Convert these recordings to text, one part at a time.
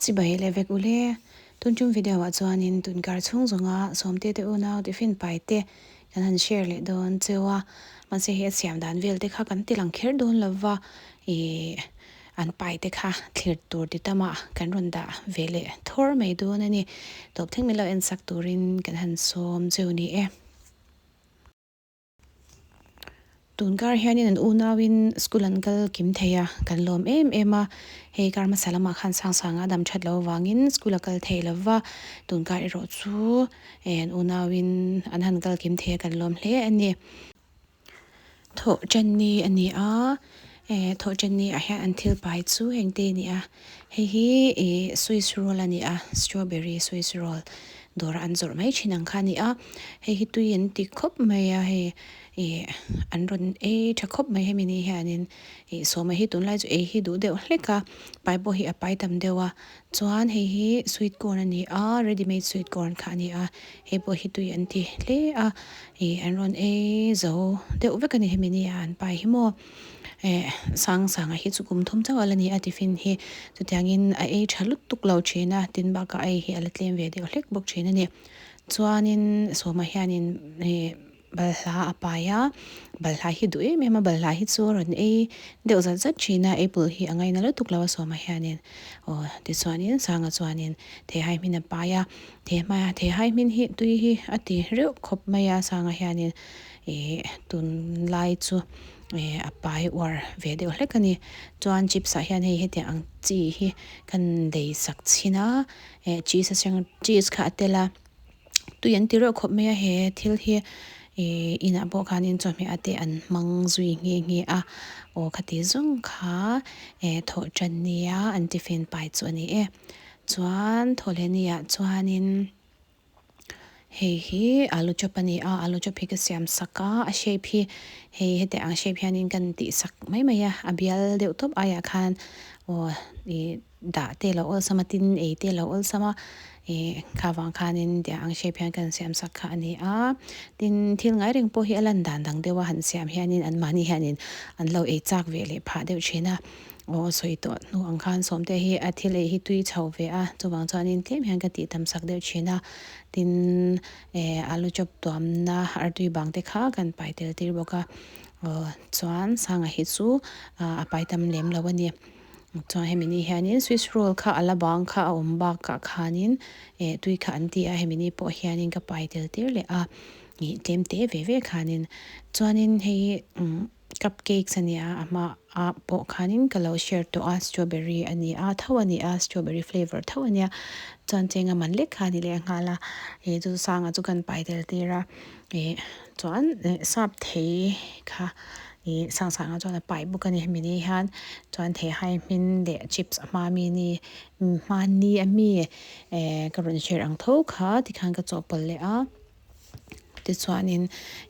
Chibai leh vek ule. Tun tum video ah chuanin tunkar chhung zawnga Sawmte te unau tiffin pai te kan han share leh dawn cheu a. Mahse hei a siam dan vel te kha kan ti lang kher dawn lova ih an pai te kha thlir tur ti tama kan rawn dah ve leh thawr mai dawn a ni. Tawp thleng min lo en sak turin kan han sawm cheu ni e. Tunkar hianin an unauin school an kal kim thei a, kan lawm em em a. Hei kar hmasa lamah khan Sangsanga dam that loh avangin school a kal thei lo va, tunkar erawh chu an unauin an han kal kim thei a kan lawm hle a ni. Thawh ṭan ni a ni a, thawh ṭan ni ah hian an thil pai chu heng te a ni a, hei hi ih swiss roll a ni a, strawberry swiss roll. Dawr an zawrh mai thin ang kha a ni a, hei hi tui an ti khawp mai a hei ih an rawn ei tha khawp mai hemi ni hianin ih sawma hi tunlai chu ei hi duh deuh hlek a pai pawh hi a pai tam deuh a chuan hei hi sweet corn a ni a ready made sweet corn kha a ni a hei pawh hi tui an ti hle a ih an rawn ei zo deuh vek a ni hemi ni a an pai hi maw. Eh sang sanga hi chu kum thum chauh a la ni a tiffin hi chutiangin a ei tha lutuk lo thin a tin bakah a ei hi a la tlem ve deuh hlek bawk thin a ni chuanin sawma hianin ih balhla a pai a balhla hi duh em em a balhla hi chu a rawn ei deuh zat zat thin a apple hi a ngaina lutuk lo a sawma hianin aw tichuanin sanga chuanin theihai hmin a pai a theihai hmin hi tui hi a ti reuh khawp mai a sanga hianin ih tunlai chu ih a pai uar ve deuh hlek a ni chuan chips ah hian hei hetiang ang chi hi kan lei sak chhin a eh cheese a seng cheese kha a tel a tui an ti reuh khawp mai a he thil hi ih inah pawh khanin chawhmeh ah te an hmang zui nghe nghe a aw khati zawng kha eh thawh tan nia an tiffin pai chu a ni e chuan thawhleh ni ah chuanin. Hei hi alu chop a ni a, alu chop hi ka siam sak a, a shape hi hei heti ang shape hianin kan tih sak mai mai a, a bial deuh tawp aiah khan aw ih dah te a lo awlsam a tin ei te a lo awlsam a ih kha vang khanin tiang ang shape hian kan siam sak kha a ni a, tin thil ngai reng pawh hi a lan dan dang deuh a han siam hianin anmahni hianin an lo ei chak ve leh phah deuh thin a. Aw sawi tawh hnu ang khan sawmte hi a thil ei hi tui chho ve a, chuvang chuanin tlem hian ka tih tam sak deuh thin a, tin eh alu chawp tuamna artui bang te kha kan pai tel tir bawk a, aw chuan sanga hi chu a pai tam lem lo a ni. Chuan hemi ni hianin swiss roll kha a la bang kha a awm bakah khanin eh tui kha an ti a, hemi ni pawh hianin ka pai tel tir leh a, ih tlem te ve ve khanin chuanin hei umm. Cup cakes a nia a hma ah pawh khanin ka lo share tawh a strawberry a ni a tho a ni a strawberry flavour tho a nia chuan cheng a man lek kha a ni leh nghal a ih chu sanga chu kan pai tel tir a ih chuan sap thei kha ih sang sanga chuan a pai bawk a ni hemi ni hian chuan theihai hmin leh chips a hma mi ni hmani ami eh ka rawn share ang tho kha tikhan ka chawhpawlh leh a. Tichuanin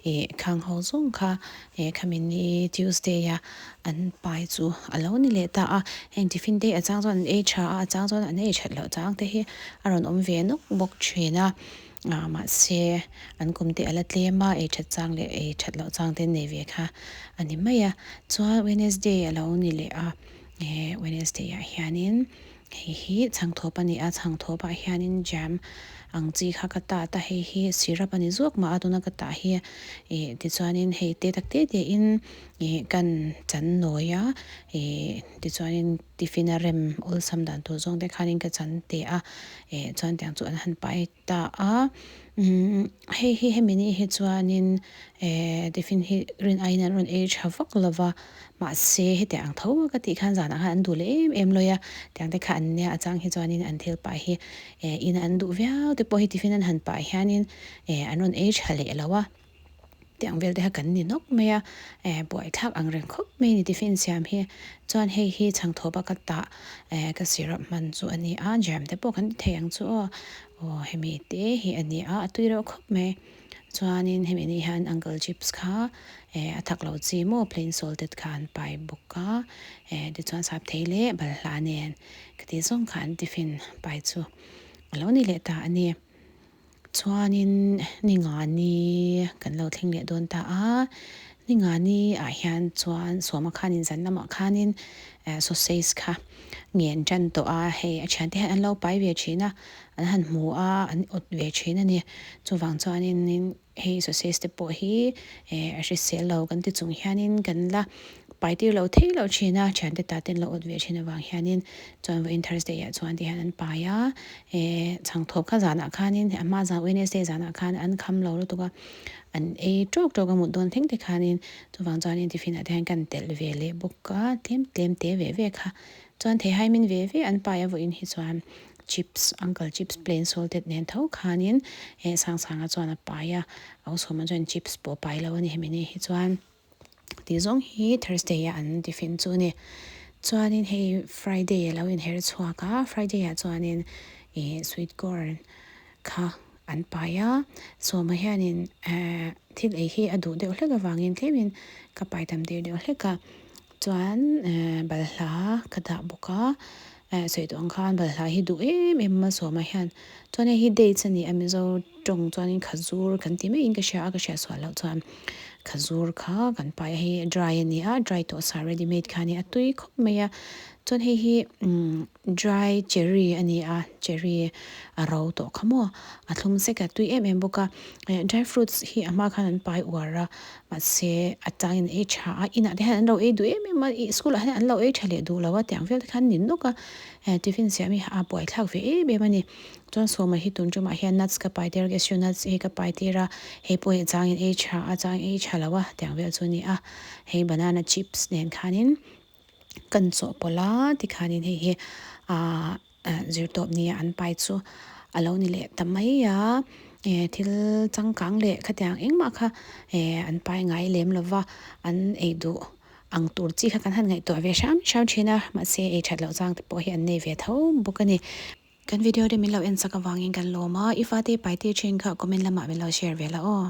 ih khang ho zawng kha eh khami ni Tuesday a an pai chu a lo ni leh ta a, heng tiffin te hi a chang chuan an ei tha a, a chang chuan an ei that loh chang te hi a rawn awm ve nawk bawk thin a, ah mahse an kum te a la tlem a, ei that chang leh ei that loh chang te an nei ve kha a ni mai a, chuan Wednesday a lo ni leh a, eh Wednesday ah hianin. Hei hi chhangthawp a ni a, chhangthawpah hianin jam ang chi kha ka tat a, hei hi syrup a ni zawk mah a tuna ka tah hi ih tichuanin hei te tak te te in ih kan chan nawi a ih tichuanin tiffin a rem awlsam dan tur zawng te khanin ka chan teh a ih chuan tiang chu an han pai ta a umm hei hi hemi ni hi chuanin eh tiffin hi rin aiin an rawn ei tha vak lo va mahse hetiang ang tho a ka tih khan zanah khan an duh leh em em lawi a tiang te kha an nia a chang hi chuanin an thil pah hi eh in an duh viau te pawh hi tiffin an han pah hianin eh an rawn ei tha leh lo a. Tiang vel te kha kan ni nawk mai a, eh buaithlak ang reng khawp mai a ni tiffin siam hi. Chuan hei hi chhangthawp a ka tah eh ka syrup hman chu a ni a, jam te pawh kan ti thei ang chu aw. Aw hemi te hi a ni a, a tui reuh khawp mai. Chuanin hemi ni hian uncle chips kha eh a thak lo chi maw plain salted kha an pai bawk a, eh tichuan sap thei leh balhla nen ka tih zawng kha an tiffin pai chu a lo ni leh ta a ni. Chuanin ni nga ni kan lo thleng leh dawn ta a, Ningani ah hian chuan Sawma khanin zan lamah khanin sausage kha ngen tan tawh a, hei a thiante hian an lo pai ve thin a, an han hmu a, an awt ve thin a ni. Chuvang chuanin hei sausage te pawh hi a hrisel lo kan ti chung hianin kan la pai tir lo thei lo thin a, thiante ta te an lo awt ve thin avang hianin chuan vawiin Thursday ah chuan ti hian an pai a, chhangthawp kha zanah khanin a hma zan Wednesday zanah khan an kham lo lutuk a. An ei tawk tawk a mut dawn thleng te khanin chuvang chuanin tiffin ah te hian kan telh ve leh bawk a tlem tlem te ve ve kha chuan theihai min ve ve an pai a vawiin hi chuan chips uncle chips plain salted nen tho khanin eh sang sanga chuan a pai a a usawma chuan chips pawh a pai lo a ni hemi ni hi chuan. Tih zawng hi Thursday a an tiffin chu a ni. Chuanin hei Friday a lo inher chhuak a, Friday ah chuanin ih sweet corn kha an pai a, Sawma hianin ehh thil ei hi a duh deuh hlek avangin tlemin ka pai tam tir deuh hlek a, chuan ehh balhla ka dah bawk a, ehh sawi tawh ang khan balhla hi duh em em a Sawma hian, chuan hei hi dates a ni a Mizo tawng chuanin khazur kan ti maiin ka hria a, ka hriat sual loh chuan khazur kha kan pai a, hei dry a ni a, dry tawh sa ready made kha a ni a, tui khawp mai a, chuan hei hi umm dry cherry a ni a, cherry a ro tawh kha maw a thlum sek a, tui em em bawk a, eh dry fruits hi a hma khan an pai uar a, mahse a changin ei tha a, inah te hian an lo ei duh em em a, ih school ah hian an lo ei tha leh duh lo a, tiang vel te khan ni nawk a, eh tiffin siam hi a buaithlak ve em em a ni. Chuan Sawma hi tun tumah hian nuts ka pai tir a, cashew nuts hi ka pai tir a, hei pawh hi a changin ei tha a changin ei tha lo a tiang vel chu a ni a, hei banana chips nen khanin kan chawhpawlh a tikhanin hei hi aah zirtawp nia an pai chu a lo ni leh ta mai a, eh thil changkang leh khatiang engmah kha eh an pai ngai lem lo va, an ei duh ang tur chi kha kan han ngaihtuah ve hram hram thin a, mahse ei that loh chang te pawh hi an nei ve tho bawk a ni. Kan video te min lo en sak avangin kan lawm a, i fate pai tir thin kha comment lamah min lo share ve la aw.